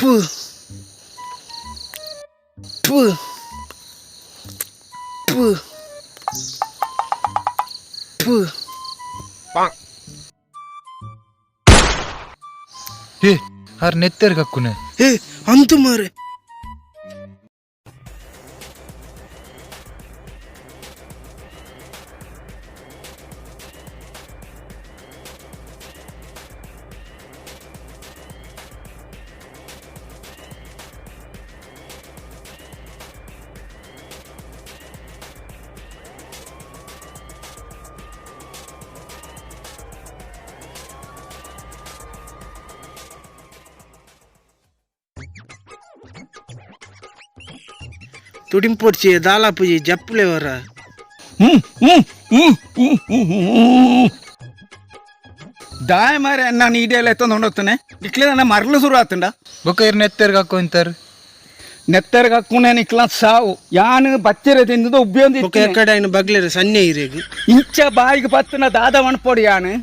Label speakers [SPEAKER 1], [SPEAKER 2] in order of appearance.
[SPEAKER 1] ಥು ಥು ಥು ಥು.
[SPEAKER 2] ಏ ಆರ್ ನೆತ್ತೆರ್ ಕಕ್ಕುನೆ.
[SPEAKER 1] ಏ ಅಂತು ಮಾರೆ. ತುಡಿಂಪೊಡ್ಚಿ ದಾಲಾಪುಜಿ ಜಪ್ಪುಲೆ ವರ.
[SPEAKER 3] ದಾಯ ಮಾರೆ, ನಾನು ಈಡೆಲ್ಲ ಎತ್ತೊಂದು ಹೊಂಡೋಗ್ತಾನೆ. ನಿಕ್ಲೆ ನನ್ನ ಮರಳು ಶುರು ಆತಂಡ.
[SPEAKER 2] ಬೊಕ್ಕ ಇರ್ ನೆತ್ತೆರ್ ಕಕ್ಕು ಇಂತಾರ್.
[SPEAKER 3] ನೆತ್ತರ್ಗ ಹಾಕುನೆ ನಿಕ್ಲ ಸಾವು. ಯಾನು ಬಚ್ಚಿರ ತಿಂದದ ಉಬ್ಬಿಯೊಂದು.
[SPEAKER 1] ಬೊಕ್ಕ ಎಕ್ಕಡ ಐನ ಬಗ್ಲೇರು ಸನ್ನೆ ಇರೇಗ್.
[SPEAKER 3] ಇಂಚ ಬಾಯಿಗೆ ಪತ್ತನ ದಾದ ಮಣ್ಪೊಡಿ ಯಾನು.